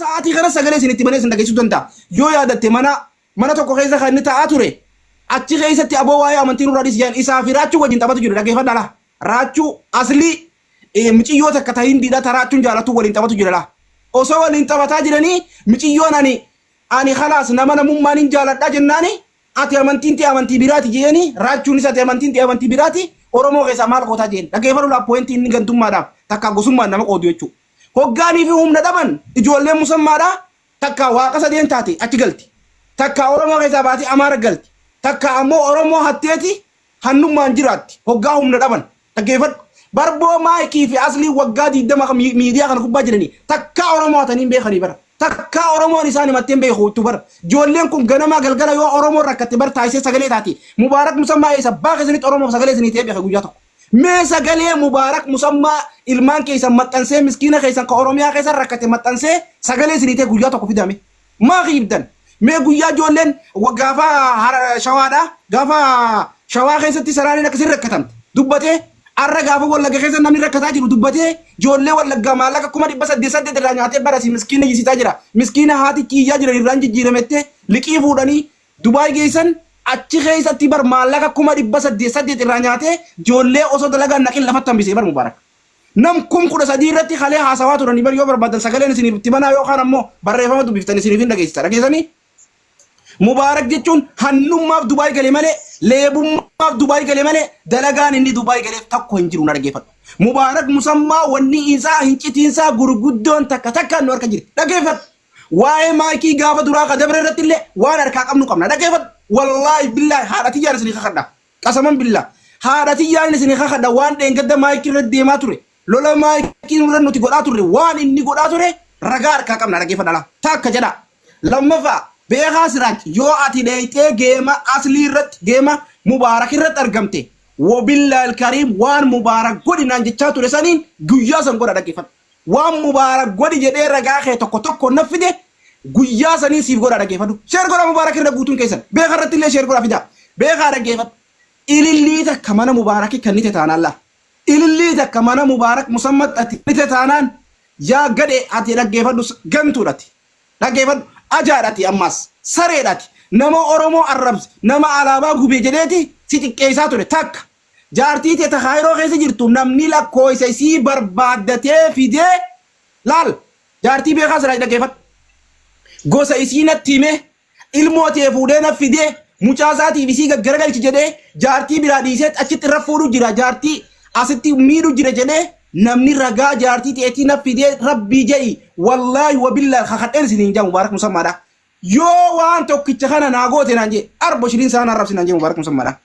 Sa'aatii kana sagalee isin itti banee isin dhageessisuu danda'a. Yoo yaadatte mana mana tokko keessa kan inni taa'aa ture achi keessatti aboo waa'ee amantii nurraa dhiisi jedhan isaa fi raachuu wajjin taphatu jiru dhaggeeffadhaa laa. Raachuu aslii miciyyoo takka ta hindiidha ta raachuun jaalatu waliin taphatu jira laa. Osoo waliin taphataa jiranii miciyyoon ani ani khalaas nama namummaan hin jaaladha jennaani ati amantiin tee amantii biraati jeeni raachuunis ati amantiin tee amantii biraati Oromoo keessaa maal gootaa jeen dhaggeeffadhu laa pointii inni gantummaadhaaf takka gosummaan nama qoodu jechuudha. Hoggaanii fi humna dhaban ijoolleen musammaadhaa takka waaqa sadeen taate achi galti. Takka Oromoo keessaa baatee Amaara galti. Takka ammoo Oromoo hatteeti hannummaan jiraatti. Hoggaa humna dhaban. Dhaggeeffadhu. Barboo Maayikii fi Aslii waggaa 20 miidiyaa kana gubbaa jiranii takka Oromoo hatanii hin beekanii bara. Takka Oromoon isaan himattee hin beeku bara. Ijoolleen kun ganamaa galgala yoo Oromoon rakkatte bar taasisee sagalee taati. Mubaarak Musammaa eessa abbaa keessanitti Oromoof sagalee isinii ta'ee beeka guyyaa tokko. Mee sagalee Mubaarak Musammaa ilmaan keessan maxxansee miskiina keessan ka Oromiyaa keessa rakkate maxxansee sagalee isinii ta'e guyyaa tokko fidame. Maa kiibdan? Mee guyyaa ijoolleen gaafa shawaadha gaafa shawaa keessatti saraaniin akkasiin rakkatamte dubbatee arra gaafa wallagga keessa namni rakkataa jiru dubbatee ijoollee wallaggaa maallaqa 800,000 irraa nyaatee barasi miskiina jisiisaa jira. Miskiina haati kiyyaa jiran irraan jijjiiramette liqii fuudhanii Dubaay geessan achi keessatti bar maallaqa 800,000 irraa nyaatee ijoollee osoo dalagaan naqin lafatti hambisee bar Mubaarak. Nam 13,000 irratti kalee haasawaa turanii bar yoo barbaadan sagaleen isiniif itti banaa yookaan ammoo barreeffama dubbiftan isiniif hin dhageessisa. Dhageessanii? Mubaarak jechuun hannummaaf Dubaay gale malee leebummaaf Dubaay gale malee dalagaan inni Dubaay galeef tokko hin jiru na dhaggeeffadhu. Mubaarak musammaa wanni isaa hincitiinsaa gurguddoon takka takkaan nu harka jirti. Dhaggeeffadhu. Waa'ee maayikii gaafa duraa ka dabre irratti illee waan harkaa qabnu qabna. Dhaggeeffadhu. Wallaahi billaahi haadha tiyyaan isinii kakadha. Qasaman billaa. Haadha tiyyaan isinii kakadha waan dheengadda maayikii irra deemaa ture. Lola maayikii irra nuti godhaa turre waan inni godhaa ture ragaa harkaa qabna dhaggeeffadha laa. Takka jedha. Lammaffaa beekaa siraaj yoo ati dheeyxee geema aslii irratti geema mubaarak irratti argamte wabillaahil kariim waan mubaarak godhi naan jechaa ture saniin guyyaa san godha dhaggeeffadhu. Waan mubaarak godhi jedhee ragaa kee tokko tokko na fide guyyaa saniin siif godha dhaggeeffadhu. Share godha mubaarak irra guutuun keessan. Beekaa irratti illee share godha fidaa. Beekaa dhaggeeffadhu. Ilillii takka mana mubaarakii kennite taanaan laa. Ilillii takka mana mubaarak musammat ati kennite taanaan yaa gadhe ati dhaggeeffadhu gantuudhati. Dhaggeeffadhu ajaadhati ammaas sareedhati. Nama Oromoo arrabse nama alaabaa gube jedheeti si xiqqeessaa ture takka. Jaartii tee ta kaayiroo keessa jirtu namni lakkooysa isii barbaaddatee fidee laal jaartii beekaa siraaj dhaggeeffadhu. Gosa isii natti himee ilmoo tee fuudhee na fidee mucaa isaatiif isii gaggaragalchi jedhee jaartii biraa dhiisee achitti irra fuudhu jira jaartii asitti miidhu jira jedhee namni ragaa jaartii teetii na fidee rabbii jedhi wallaahi wabillaahi kakadheen isiniin jaa mubaarak musammaadha. Yoo waan tokkicha kana naa goote naan jee arbo shiriin isaa na arrabsi naan jee mubaarak musammaadha.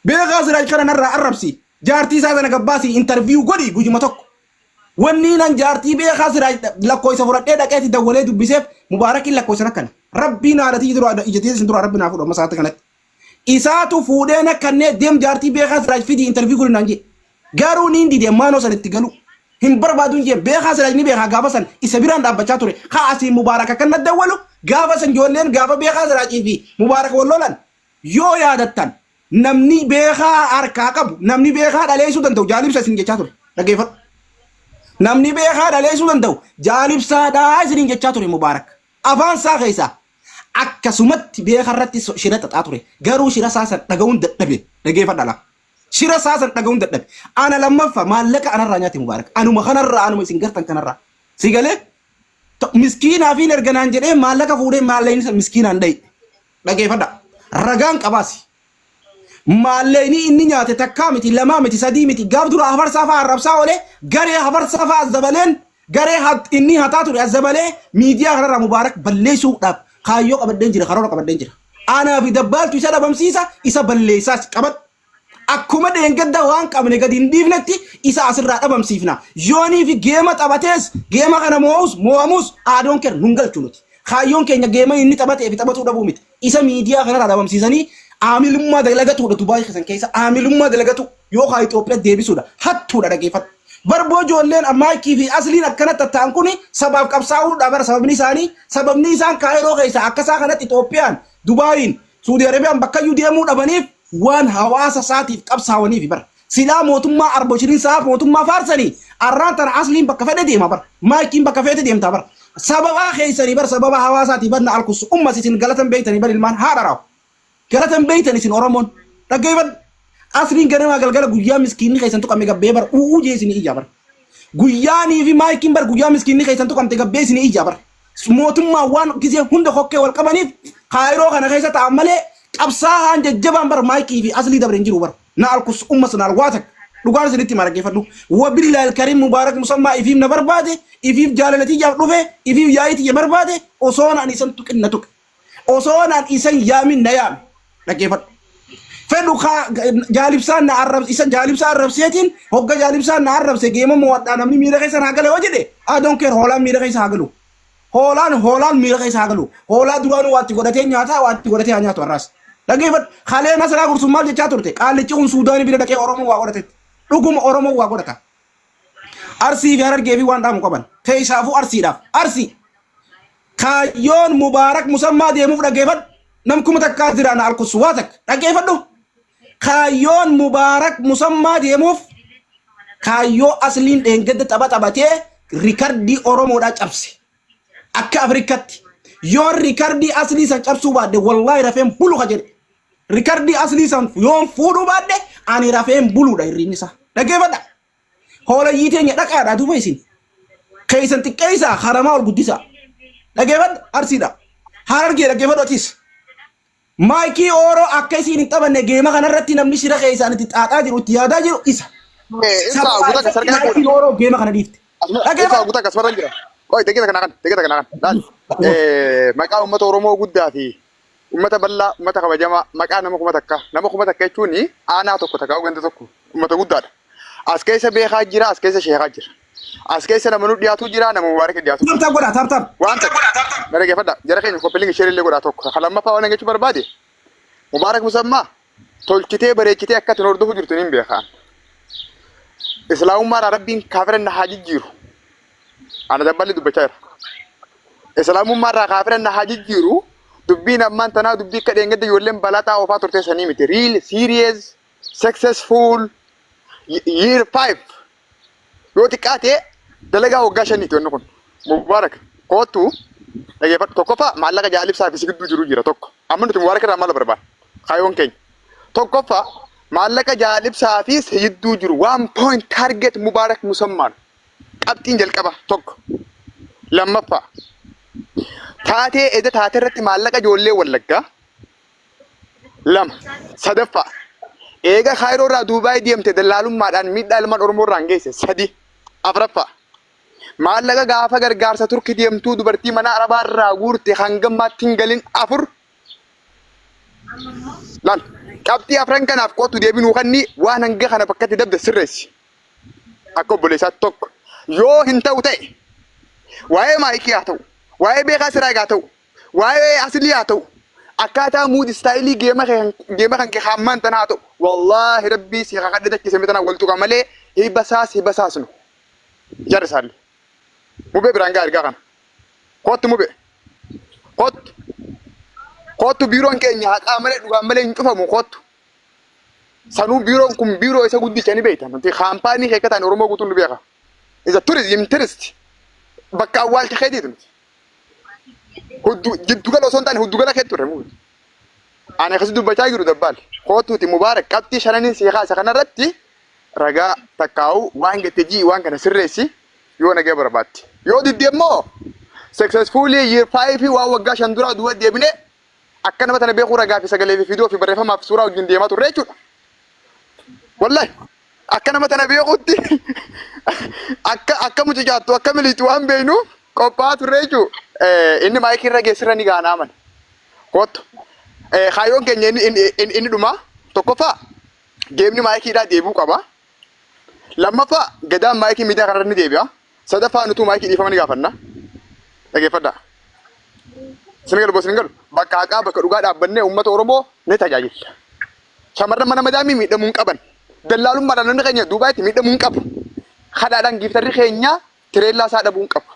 Beekaa Siraaj kana narraa arrabsi. Jaartii isaa sana gabbaasi interview godhi guyyuma tokko. Wanni nan jaartii beekaa Siraaj lakkoofsa fudhadhee dhaqeeti dawwalee dubbiseef Mubaarakiin lakkoofsa rakkana. Rabbiin haadha tiyya dura ija tiyya isin dura rabbi naa fuudhu amma sa'aatti kanatti. Isaatu fuudhee nakkannee deem jaartii beekaa Siraaj fidi interview godhi naan jee. Garuu niin dide maanoo san itti galu. Hin barbaadu hin jeen beekaa Siraaj ni beekaa gaafa san isa biraan dhaabbachaa ture. Haa asii Mubaarak akkan na dawwalu gaafa san ijoolleen gaafa beekaa Siraajii fi Mubaarak wal lolan Yoo yaadattan namni beekaa harkaa qabu namni beekaa dhaleessuu danda'u jaalibsa isin jechaa ture. Dhaggeeffadhu. Namni beekaa dhaleessuu danda'u jaalibsaadhaa isiniin jechaa ture Mubaarak. Afaan isaa keessaa akkasumatti beekaa irratti shira xaxaa ture. Garuu shira isaa san dhaga'uun dadhabe. Dhaggeeffadha laa. Shira isaa san dhaga'uun dadhabe. Ana lammaffaa maallaqa anarraa nyaate Mubaarak. Anuma kanarraa anuma isin gartan kanarraa. Si galee miskiinaa fi erga naan jedhee maallaqa fuudhee maallaqni san miskiinaan dhaye. Dhageeffadha. Ragaan qabaasi. Maallaqni inni nyaate takkaa miti, lamaa miti, sadii miti. Gaaf dura hafarsaa fa'aa arrabsaa oolee garee hafarsaa fa'aa azzabaleen garee inni hataa ture azzabalee miidiyaa kanarraa Mubaarak balleessuudhaaf kaayyoo qabadheen jira, karoora qabadheen jira. Anaa fi dabbaaltu isa dhabamsiisa, isa balleessaas qabadhu. Akkuma dheengadda waan qabne gadi hin dhiifnetti isa asirraa dhabamsiifna. Yoonii fi geema taphatees geema kana moo'us moo'amus aadoon keenya nun galchu nuti. Kaayyoon keenya geema inni taphatee fi taphatuu dhabuu miti. Isa miidiyaa kanarraa dhabamsiisanii aamilummaa dalagatuudha Dubaay keessan keessa aamilummaa dalagatu yookaan Itoophiyaa deebisuudha. Hattuudha dhaggeeffadhu. Barboo ijoolleen Maayikii fi Asliin akkanatti tatta'an kuni sabaaf qabsaa'uudha bara sababni isaanii sababni isaan kaayiroo keessa akka isaa kanatti Itoophiyaan Dubaayiin Suudi Arabiyaan bakkayyuu deemuu dhabaniif waan hawaasa isaatiif qabsaawaniifi bara. Silaa mootummaa Arboshiriin saaf mootummaa faarsanii arraan tana asliin bakka fedhe deema bara. Maayikiin bakka feete deemtaa bara. Sababaa keessanii bar, sababa hawaasaatii bar na alkus ummas isin galatan beeytanii bar, ilmaan haadha raawu. Galatan beeytan isin Oromoon. Dhaggeeffadhu. Asliin ganamaa galgala guyyaa miskiinni keessan tuqame gabbee bar u'uu jee isinii iyyaa bar. Guyyaanii fi maayikiin bar guyyaa miskiinni keessan tuqamte gabbee isinii iyyaa bar. Mootummaa waan gisee hunda kokkee wal qabaniif kaayiroo kana keessa ta'an malee qabsaa'aan jajjabaan bar maayikii fi aslii dabre hin jiru bar. Na alkus ummas na alwaatak. Dhugaan isinitti hima, dhaggeeffadhu. Wabillahi alkarim, Mubaarak Musammaa ifiif na barbaade, ifiif jaalalatii dhufe, ifiif yaa'ii tiyya barbaade, osoo ani isan tuqin na tuqe. Osoo an isan yaamin na yaame. Dhaggeeffadhu. Fedhu kaa jaalibsaan na arrabse, isa jaalibsaa arrabseetiin hogga jaalibsaan na arrabse geema mo'adhaa namni miira keessa naa gale yoo jedhe, I don't care. Hoolaan miira keessa haa galu. Hoolaan miira keessa haa galu. Hoolaa duraanuu waatti godhatee nyaataa, waatti godhatee haa nyaatu har'aas. Dhaggeeffadhu. Kalee Nasraa Gursum maal jechaa turte? Qaallichi kun Suudaanii bira dhaqee Oromoo waa godhatetti. Dhuguma Oromoo waa godhata. Arsii fi Harargee fi waan dhaamu qaban. Keessaafuu Arsiidhaaf. Arsii. Kaayyoon Mubaarak Musammaa deemuuf, dhaggeeffadhu. Nam 1000 jira na alkusu waa takka. Dhaggeeffadhu. Kaayyoon Mubaarak Musammaa deemuuf kaayyoo asliin dheengadda tapha taphatee rikardii Oromoodhaa cabse. Akka Afrikatti. Yoon rikardii aslii san cabsuu baadhe, wallaahi rafeen bulu ka jedhe. Rikardii aslii san yoon fuudhuu baadhe ani rafeen buluudha hirriibni isaa. Dhaggeeffadha. Hoolayyii teenya dhaqaadha duuba isin. Keessan xiqqeessaa, haramaa ol guddisaa. Dhaggeeffadhu, Arsiidha. Harargee dhaggeeffadhu atis. Maayikii Ooroo akka isiin hin taphanne geema kanarratti namni shira keessaan itti xaaxaa jiru, itti yaadaa jiru isa. Ibsaa Sababaa guutaa isatti sarkaa maayikiin Ooroo geema kana dhiifte. Ibsaa Dhaggeeffadhu. guutaa akkasumarra jira. Qoy, daqiiqa kana kan, daqiiqa kana kan. Laal. Maqaa uummata Oromoo guddaa fi uummata bal'aa, uummata kabajamaa, maqaa nama 1000. Nama 1000 jechuun aanaa tokko takka ganda tokko, uummata guddaadha. As keessa beekaa jira, as keessa sheekaa jira. As keessa nama nu dhiyaatu jira, nama Mubaarak dhiyaatu Tap jira. tap godhaa, tap tap. Waan takka na dhaggeeffadha. Jara keenya copy link share illee godhaa tokko. Kan lammaffaa waan jechuu barbaade, Mubaarak Musammaa tolchitee bareechitee akka itti hordofu jirtu hin beekaan. Islaamummaadhaan Rabbiin kaafira na haa jijjiiru. Ana dabballi dubbachaa jira. Islaamummaarraa kaafira na haa jijjiiru. Dubbiin ammaan tanaa dubbii akka dheengadda ijoolleen balaxaa oofaa turte sanii miti. Real serious successful year five yoo xiqqaate dalagaa waggaa 5ti wanni kun. Mubaarak kootu dhaggeeffadhu. Tokkoffaa, maallaqa jaalibsaa fi si gidduu jiru jira tokko. Amma nuti Mubaarak irraa maal barbaanna? Kaayyoon keenya. Tokkoffaa, maallaqa jaalibsaa fi si gidduu jiru one point target Mubaarak Musammaan. Qabxiin jalqaba tokko. Lammaffaa, taatee eda taatee irratti maallaqa ijoollee Wallaggaa lama. Sadaffaa, eega Kaayiroo irraa Duubaay deemte dallaalummaadhaan miidhaa ilmaan Oromoo irraan geesse sadi. Afraffaa, maallaqa gaafa gargaarsa Turki deemtuu dubartii mana Arabaa irraa guurte hangammaatti hin galin afur. Laal, qabxii afran kanaaf kootu deebinuu kanni waan hanga kana bakkatti dabde sirreessi. Akka obboleessaatti tokko. Yoo hin ta'u ta'e, waa'ee maayikii haa ta'u, waa'ee beekaa siraa haa ta'u, waa'ee aslii haa ta'u, akkaataa mood style geema kan kee hammaan tana haa ta'u, wallaahi Rabbii si kakadhe dachise mitana wal tuqa malee hibasaas hibasaasnu. Jarri isaallee. Mubee biraan gaa ergaa kana. Kottu mubee. Kottu. Kottu, biiroon keenya haqaa malee dhugaan malee hin cufamu, kottu. Sanuu biiroon kun biiroo isa guddicha ni beekta. Nuti kaampaanii kee akka ta'an Oromoo guutuun ni beeka. Isa tourism tourist. Bakka awwaalcha keetiiti nuti. Jiddugala osoo hin taane huddugala kee turre mubee. Ani akkasi dubbachaa jiru dabbaal. Kottuuti Mubaarak, qabxii shananiin si kaasa kanarratti ragaa takkaa'u waan gatte jii waan kana sirreessi yoo nagee barbaadde. Yoo didde immoo successfully year five waan waggaa 5 duraa duuba deebine akka nama tana beekuu ragaa fi sagalee fi viidiyoo fi barreeffamaa fi suuraa wajjin deemaa turre jechuudha. Wallahi akka nama tana beekuutti akka mucucaattu, akka miliitu waan beeknu qophaa'aa turre jechuudha. Inni maayikii irra geessirra ni gaanaa mana. Kottu. Kaayyoon keenya inni dhumaa, tokkoffaa, geemni maayikiidhaa deebi'uu qaba. Lammaffaa, gadaan maayikii miidiyaa kanarra ni deebi'a. Sadaffaa, nutuu maayikii dhiifama ni gaafanna. Dhaggeeffadhaa. Isin galu isin galu bakka haqaa, bakka dhugaa dhaabbannee uummata Oromoo ni tajaajilla. Shamarran mana madaamii miidhamuu hin qaban. Dallaalummaadhaan namni keenya Duubaayitti miidhamuu hin qabu. Kadhaadhaan giiftarri keenya tireellaa isaa dhabuu hin qabu.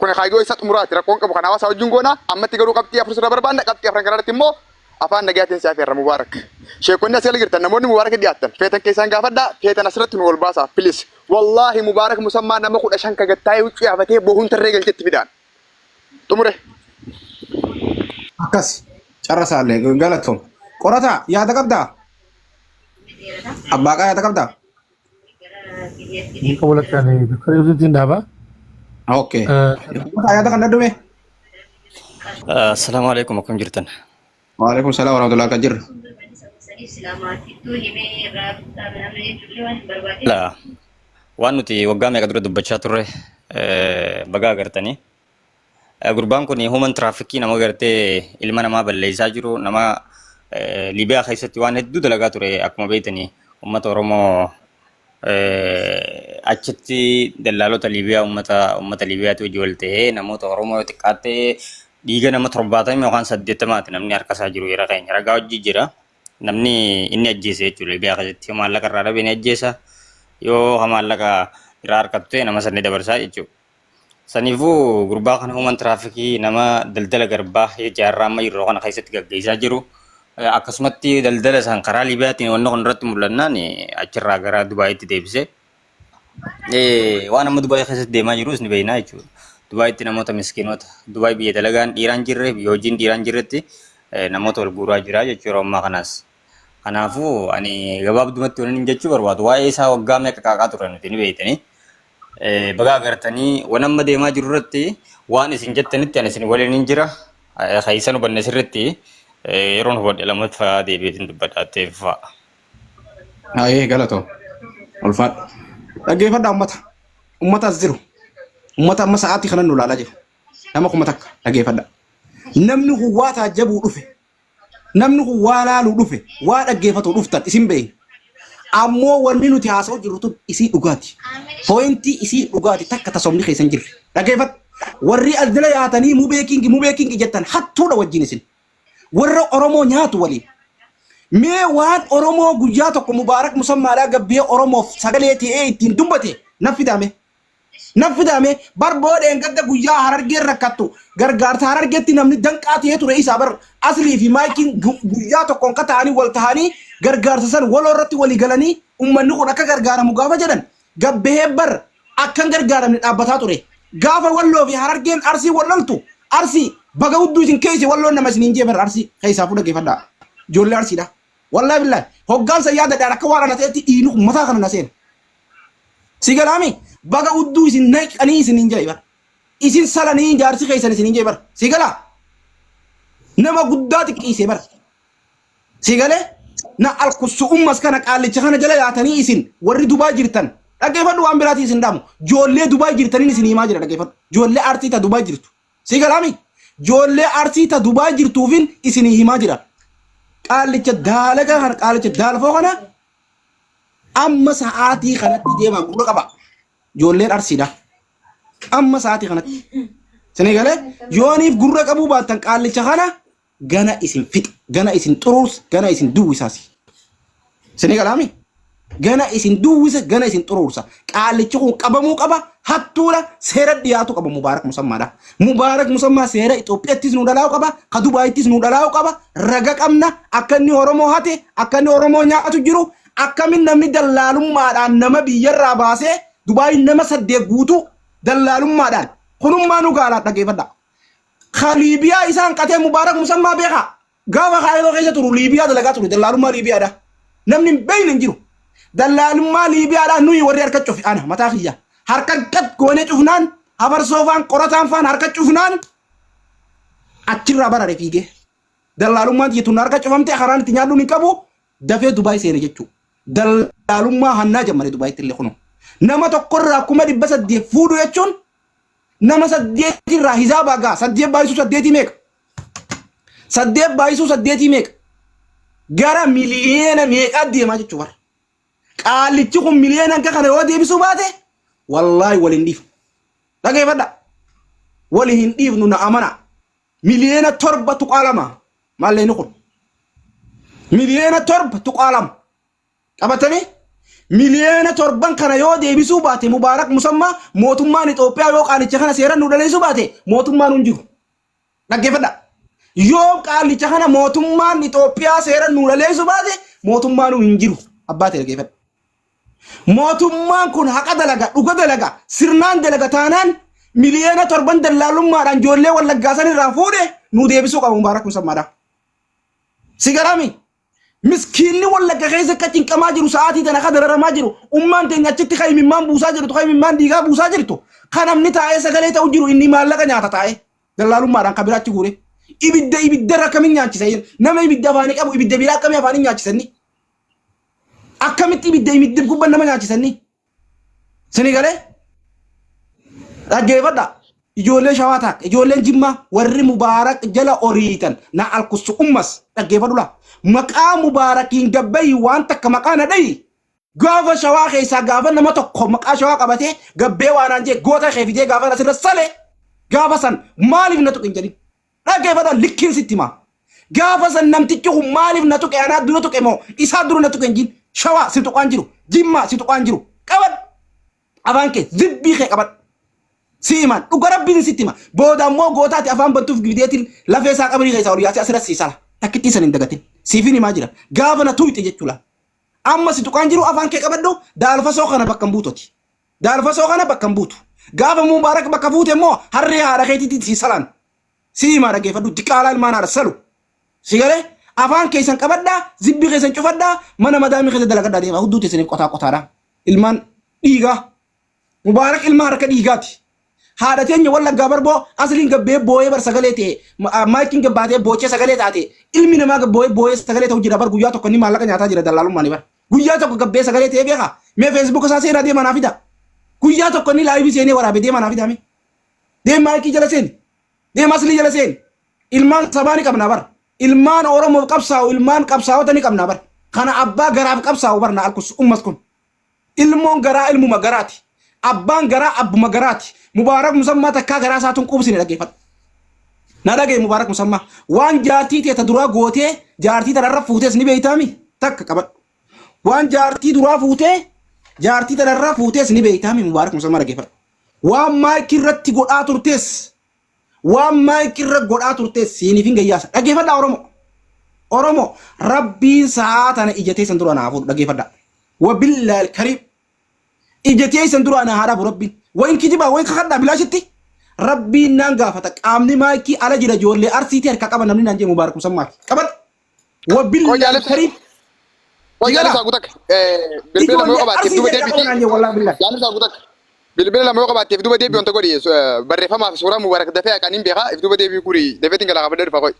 Kun kaayyoo isa xumuraati, rakkoon qabu kan hawaasaa wajjin goona. Ammatti garuu qabxii afur sirra barbaanna. Qabxii afran kanarratti immoo afaan nagayaatiin si afeerra, Mubaarak. Sheekonni as jala jirtan, namoonni Mubaarak dhiyaattan, feetan keessaan gaafadhaa, feetan asirratti nu ol baasaa, please. Wallaahi Mubaarak Musammaa nama 15 ka gattaa'ee huccuu yaafatee bohuun tarree galchetti fidaan. Xumure. Akkas carrasaallee galatoom. Qorataa yaada qabdaa? Abbaaqaa yaada qabdaa? Hin qabu lakkaan bakka reefuutiin dhaaba. Okay. Qorataa yaada kan dadhume? Assalaamu alaikum, akkam jirtan? Waalaikum salaam warahmatullahi kan jirru. La waan nuti waggaa meeqa dura dubbachaa turre bagaa agartanii. Gurbaan kun human trafficking, nama gartee ilma namaa balleessaa jiru, nama Liibiyaa keessatti waan hedduu dalagaa ture. Akkuma beektanii, uummata Oromoo achitti dallaalota Liibiyaa, uummata Liibiyaatti hojii wal ta'ee, namoota Oromoo yoo xiqqaatte dhiiga nama 70 yookaan 80ti namni harka isaa jiru yeroo keenya ragaa hojii jira. Namni inni ajjeese jechuudha. Liibiyaa keessatti yoo maallaqa irraa dhabe ni ajjeesa, yoo maallaqa irraa harkatu ta'e nama sanni dabarsaa jechuudha. Saniifuu gurbaa kana human trafficking, nama daldala garbaa jaarraa amma yeroo kana keessatti gaggeessaa jiru. Akkasumatti daldala isaan karaa Liibiyaatiin wanni kun irratti mul'annaan achirraa gara Dubaayitti deebise. Waan amma Dubaayii keessatti deemaa jirus ni beekna jechuudha. Dubaayitti namoota miskiinota, Dubaay biyya dalagaan dhiiraan jirre, biyya hojiin dhiiraan jirretti namoota wal guuraa jira jechuudha yeroo ammaa kanaas. Kanaafuu ani gabaabdumatti waan inni jechuu barbaadu, waa'ee isaa waggaa meeqa qaaqaa ture nuti ni beektanii. Bagaa agartanii, waan amma deemaa jiru irratti waan isin jettanitti ani isin waliin hin jira. Keessan hubanne sirriitti yeroon hubadhe lammaffaa deebi'eetiin dubbadha fa'a. Ayee galatoo. Ulfaadha. Dhaggeeffadhaa uummata. Uummata as jiru. Uummata amma sa'aatii kanan nu ilaalaa jiru. Nama 1000 dhaggeeffadha. Namni kun waa taajjabuu dhufe. Namni kun waa laaluu dhufe. Waa dhaggeeffatu dhuftan isin beeyna. Ammoo wanni nuti haasa'u jirru tun isii dhugaati. Pointii isii dhugaati, takka tasobni keessa hin jirre. Dhaggeeffadhu. Warri as jala yaatanii mubee king, mubee king jettan hattuudha wajjin isin. Warra Oromoo nyaatu waliin. Mee waan Oromoo guyyaa tokko Mubaarak Musammaadhaa gabbee Oromoof sagalee ta'ee ittiin dubbate na fidame. Na fidame barboodheen gadda guyyaa Harargeen rakkattu gargaarsa Harargeetti namni danqaa ta'ee ture isaa bar. Aslii fi maayikiin guyyaa tokkoon ka ta'anii wal ta'anii gargaarsa san waloo irratti walii galanii uummanni kun akka gargaaramu gaafa jedhan gabbehee bar akkan gargaaramne dhaabbataa ture. Gaafa Walloo fi Harargeen Arsii wal loltu, Arsii baga hudduu isin keessa Walloon nama isiniin jee bar. Arsii keessaa fuudha geeffadhaa. Ijoollee Arsiidha. Wallaahi billaahi hoggaansa yaadadhaan akka waan ana ta'etti dhiigni kun mataa kana na seena. Si galaami baga hudduu isin naqanii isiniin jee bar. Isin salanii jaarsi keessan isiniin jee bar. Si galaa nama guddaa xiqqeessee bar. Si galee na alkussu ummas kana qaallicha kana jala yaatanii isin warri Dubaay jirtan dhaggeeffadhu, waan biraatii isin dhaamu, ijoollee Dubaay jirtaniin isin himaa jira, dhaggeeffadhu, ijoollee Arsii ta Dubaay jirtu. Si galaami ijoollee Arsii ta Dubaay jirtuufin isin himaa jira. Qaallicha daalaga kana, qaallicha daalfoo kana amma sa'aatii kanatti deemaa gurra qaba. Ijoolleen Arsiidha. Amma sa'aatii kanatti. Isin galee yooniif gurra qabuu baattan qaallicha kana gana isin fixa, gana isin xuruursa, gana isin duwwisaasi. Isin galaami? Gana isin duwwisa, gana isin xuruursa. Qaallichi kun qabamuu qaba, hattuudha, seera dhiyaatu qaba Mubaarak Musammaadha. Mubaarak Musammaa seera Itoophiyaattis nu dhalaa'u qaba, ka Dubaayittis nu dhalaa'u qaba, raga qabna, akka inni Oromoo hate, akka inni Oromoo nyaatu jiru, akkamin namni dallaalummaadhaan nama biyyarraa baasee Dubaayin nama saddeet guutuu dallaalummaadhaan kunummaa nu gaalaa dhaggeeffadha. Ka Liibiyaa isaan qatee Mubaarak Musammaa beekaa. Gaafa Kaayiroo keessa turu Liibiyaa dalagaa ture, dallaalummaa Liibiyaadha. Namni hin beekne hin jiru. Dallaalummaa Liibiyaadha nuyi warri harka cufe, ana mataa kiyya. Harka gad goonee cufnaan, hafarsoo faan qorataan faan harka cufnaan achirraa barare fiigee. Dallaalummaan tiyya tun harka cufamte, karaan itti nyaadhuun hin qabu, dafee Dubaay seene jechuudha. Dallaalummaa hannaa jammare Dubaayitti illee kunoo. Nama tokkorraa 800,000 fuudhu jechuun nama saddeetirraa hisaabaa gaa, saddeet baay'isuu saddeetii meeqa? Saddeet baay'isuu saddeetii meeqa? Gara miliyoona meeqaa deemaa jechuu bara. Qaallichi kun miliyoona hanga kana yoo deebisuu baate wallaahi wal hin dhiifnu. Dhageeffadha. Wal hin dhiifnu, na amana. 7.2 miliyoona maallee kun 7.2 miliyoona qabatanii, 7 miliyoona kana yoo deebisuu baate Mubaarak Musammaa, mootummaan Itoophiyaa yoo qaalicha kana seeraan nu dhaleessuu baate mootummaan hin jiru. Dhaggeeffadha. Yoo qaalicha kana mootummaan Itoophiyaa seeraan nu dhaleessuu baate mootummaan hin jiru. Abbaa ta'e dhaggeeffadha. Mootummaan kun haqa dalaga, dhuga dalaga, sirnaan dalaga taanaan Miliyoona torban dallaalummaadhaan ijoollee Wallaggaa san irraa fuudhe nu deebisuu qaba Mubaarak Musammaadha. Si garaami? Miskiinni Wallagga keessa akka cinqamaa jiru sa'aatii tana akka dararamaa jiru ummaan teenya achitti kan imimmaan buusaa jirtu kan imimmaan dhiigaa buusaa jirtu kan namni taa'ee sagalee ta'u jiru inni maallaqa nyaata taa'ee dallaalummaadhaan kan biraatti guure. Ibidda ibidda irra akkamiin nyaachisa? Nama ibidda afaanii qabu ibidda biraa akkamii afaanii nyaachisa inni? Akkamitti ibidda ibidda gubban nama nyaachisa inni? Sini galee? Dhaggeeffadha. Ijoollee shawaa ta'a. Ijoolleen jimmaa warri mubaarak jala oriitan na alkussu ummas dhaggeeffadhu laa. Maqaa mubaarakiin gabbayi waan takka maqaa na dhayi. Gaafa shawaa keessaa gaafa nama tokko maqaa shawaa qabatee gabbee waanaan jee goota kee fidee gaafa asirra sale gaafa san maaliif na tuqe hin jedhin. Dhaggeeffadha likkiin sitti himaa. Gaafa san namtichi kun maaliif na tuqe anaa dura tuqe moo isaa dura na tuqe hin jin. Shawaa si tuqaan jiru. Jimmaa si tuqaan jiru. Qabadhu. Afaan kee zibbii kee qabadhu. Si himaan dhuga rabbiin sitti hima. Booda ammoo gootaati afaan bantuuf gibideetiin lafee isaa qabrii keessaa ol yaasee asirra sii sala. Takkittii san hin dagatin. Siifin himaa jira. Gaafa na tuqxe jechuudha. Amma si tuqaan jiru afaan kee qabadhu daalfasoo kana bakka hin buutoti. Daalfasoo kana bakka hin buutu. Gaafa Mubaarak bakka fuute immoo harree haadha keetiitiin si salaan. Si himaa dhaggeeffadhu diqaalaa ilmaan haadha salu. Si galee afaan keessan qabadhaa zibbii keessan cufadhaa mana madaamii keessa dalagadhaa deemaa hudduu teessaniif qotaa qotaadha. Ilmaan dhiigaa. Mubaarak ilma harka dhiigaati. Haadha teenya wallaggaa barboo asliin gabbee booyee bar sagalee ta'e maayikiin gabbaatee boochee sagalee taate ilmi namaa gabbooyee booyee sagalee ta'u jira bar guyyaa tokko inni maallaqa nyaataa jira dallaalummaan bar. Guyyaa tokko gabbee sagalee ta'ee beekaa mee feesbuuka isaa seenaa deemaa naa fida. Guyyaa tokko inni laayivii seenee waraabee deemaa naa fidaa mee. Deem maayikii jala seeni. Deem aslii jala seeni. Ilmaan sabaa ni qabnaa bar. Ilmaan Oromoof qabsaa'u ilmaan qabsaa'ota ni qabnaa bar. Kana abbaa garaaf qabsaa'u bar na alkus ummas kun. Ilmoon garaa ilmuma garaati. Abbaan garaa abbuma garaati. Mubaarak Musammaa takkaa garaa isaatuun quubsine dhaggeeffadhu. Na dhagaye Mubaarak Musammaa. Waan jaartii tee ta duraa gootee jaartii tanarra fuutees ni beeytaami? Takka qabadhu. Waan jaartii duraa fuutee jaartii tanarra fuutees ni beeytaami Mubaarak Musammaa dhaggeeffadhu. Waan maayikii irratti godhaa turtes waan maayikii irra godhaa turtes siiniif hin gayyaasa. Dhaggeeffadhaa Oromoo. Oromoo rabbiin sa'aa tana ija teessan dura naa fuudhu dhaggeeffadhaa. Wabillaahil kariim. Ija teessan dura naa haa dhaabu rabbiin. Wayin kijibaa wayin kakadhaa bilaashitti. Rabbiin naan gaafata qaamni maayikii ala jira ijoollee arsiitii harkaa qaba namni naan jee Mubaarak Musammaati. Qabadhu. Koo Wabillaahil jaalibsa kariim. koo Sigala. jaalibsa guutak bilbila lama yoo Ijoollee qabaatteef arsii duuba harkaa qaba deebiti. naan jee wallaahi billahi. Jaalibsa guutak bilbila lama yoo qabaatteef duuba deebi wanta godhi barreeffamaaf suuraa Mubaarak dafee haqaan hin beekaa if duuba deebii guri dafeetiin galaa qabadhee dhufa qoy.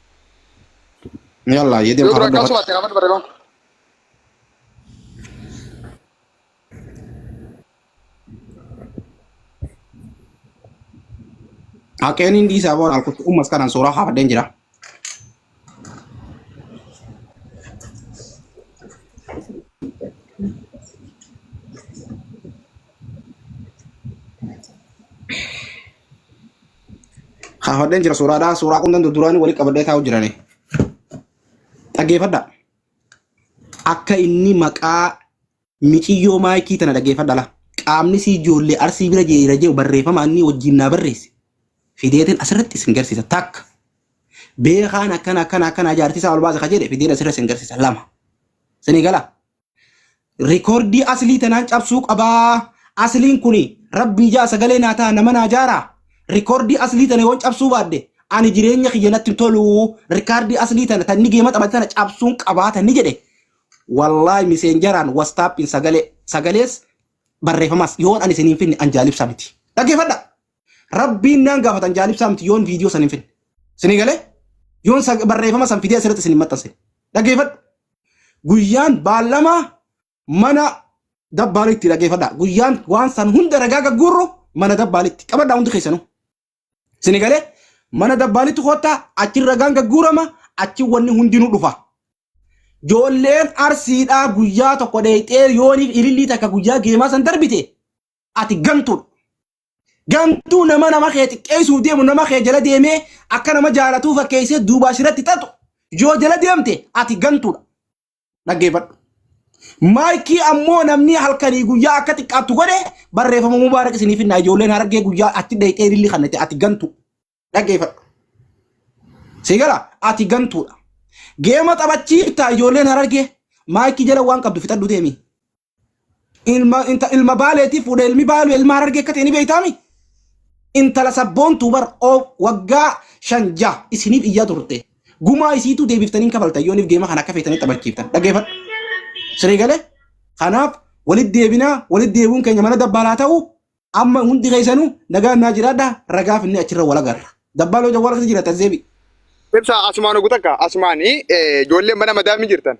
Yallaa yedeem Yoo duraan qabadhu. kaasuu baatte qabadhu barreeffama. Haqeen hin dhiisaa boona alkutti ummas kanaan suuraa kaafadheen jira. Kaafadheen jira suuraadhaa suuraa kun danda'u duraanii walitti qabadhee taa'u jirani. Dhaggeeffadhaa. Akka inni maqaa miciyyoo maayikii tana dhaggeeffadha la. Qaamni sii ijoollee arsii bira jira jedhu barreeffama inni wajjin naa barreesse. Fideetiin asirratti isin garsiisa takka. Beekaan akkana akkana akkana jaartii isaa ol baase ka jedhe fideen asirra isin garsiisa lama. Isinii gala. Rikoordii aslii tanaan cabsuu qabaa. Asliin kuni rabbii jaa sagalee naa ta'a nama naa jaaraa. Rikoordii aslii tana yoon cabsuu baadhe ani jireenya kiyya natti hin tolu. Rikaardii aslii tana tanni geema taphate tana cabsuun qabaa tanni jedhe. Wallaahi miseenjaraan wastaappiin sagalee sagalees barreeffamas yoon ani isin hin finne an jaalibsaa miti. Dhaggeeffadha. Rabbiin naan gaafatan jaalibsaa miti yoon viidiyoo san hin finne. Isinii galee yoon barreeffama san fidee asirratti isin hin maxxansine. Dhaggeeffadhu. Guyyaan baallamaa mana dabbaalitti dhaggeeffadha. Guyyaan waan san hunda ragaa gagguurru mana dabbaalitti qabadhaa hundi keessanuu. Isinii galee mana dabbaalitti koottaa achi ragaan gagguurama achi wanni hundinuu dhufa. Ijoolleen arsiidhaa guyyaa tokko dheeyxee yooniif ilillii takka guyyaa geemaa san darbite ati gantuudha. Gantuu nama nama kee xiqqeessuuf deemu nama kee jala deemee akka nama jaalatuu fakkeessee duubaa shiratti xaxu yoo jala deemte ati gantuudha. Dhaggeeffadhu. Maayikii ammoo namni halkanii guyyaa akka xiqqaattu godhe barreeffama mubaarak isiniif hinnaa ijoolleen harargee guyyaa achi dheeyxee ilillii kannete ati gantu. Dhaggeeffadhu. Si gala ati gantuudha. Geema taphachiifta ijoolleen harargee maayikii jala waan qabdu fixadhu deemi. Ilma inta ilma baaleetii fuudhe ilmi baalu ilma harargee akka ta'e ni beektaami. Intala sabboontuu bar waggaa 5 6 isiniif iyyaa turte. Gumaa isiituu deebiftanii kafaltan yooniif geema kana akka feetanii taphachiiftan. Dhaggeeffadhu. Sirrii galee? Kanaaf walitti deebinaa, walitti deebi'uun keenya mana dabbaalaa ta'u. Amma hundi keessanuu nagaan naa jiraadha, ragaaf inni achirra wal agarra. Dabbaaloo jawwaala keessa jira taszeebi. Ibsa asumaan ogu takka asumaanii ijoolleen mana madaamii jirtan.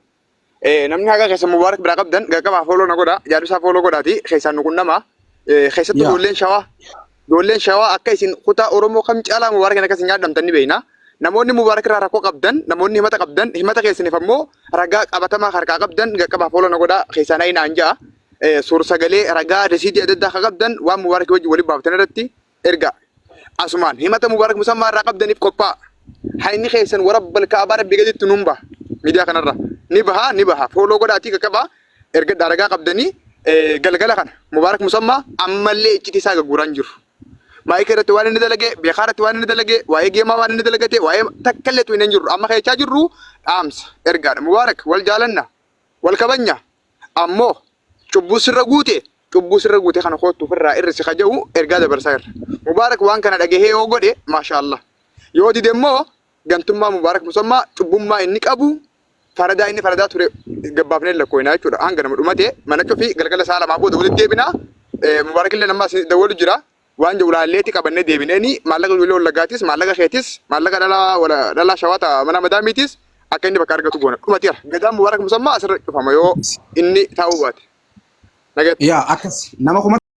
Namni haga keessa Mubaarak biraa qabdan gaggabaa follow na godha, jaarsaa follow godhaati keessaan nu qunnama. Keessattuu ijoolleen shawaa akka isin kutaa Oromoo kam caalaa Mubaarak akka isin nyaadhamtan ni beekna. Namoonni Mubaarak irraa rakkoo qabdan, namoonni himata qabdan, himata keessaniif ammoo ragaa qabatamaa harkaa qabdan gaggabaa follow na godha, keessaan ayi naan ja'a. Suur sagalee, ragaa, risiitii adda addaa kan qabdan waan Mubaarak wajjin waliin baaftan irratti erga. Asumaan himata Mubaarak Musammaa irraa qabdaniif qophaa'a. Hayni keessan warabbal kaabaa rabbi gaditti nuun baha. Miidiyaa kanarra. Ni baha, ni baha. Follow godhaatii qaqqabaa. Erga ragaa qabdanii galgala kana Mubaarak Musammaa ammallee iccitii isaa gagguuraan jiru. Maayika irratti waan inni dalage, beekaa irratti waan inni dalage, waa'ee geemaa waan inni dalagate, waa'ee takka illee hin jirru. Amma keechaa jirru dhaamsa ergaadha. Mubaarak wal jaalanna, wal kabanya. Ammoo cubbuu sirra guute, cubbuu sirra guute kana kootu ofirraa irri si kaja'u ergaa dabarsaa jirra. Mubaarak waan kana dhagahee yoo godhe, maashaallah. Yoo dide immoo gantummaa Mubaarak Musammaa, cubbummaa inni qabu, faradaa inni faradaa ture gabbaafnee lakkoofnaa jechuudha. Hanga nama dhumate mana cufii galgala sa'a 2 booda walitti deebinaa. Mubaarak illee nama asii dawwalu jira. Waan jiru laalleetti qabannee deebineeni maallaqa ijoollee Wallagaatis, maallaqa keetis, maallaqa dhalaa dhalaa shawaata mana madaamiitis akka inni bakka argatu goona. Dhumateera. Gadaan Mubaarak Musammaa asirra cufama yoo inni taa'uu baate. Nagatti. Yaa akkas nama kuma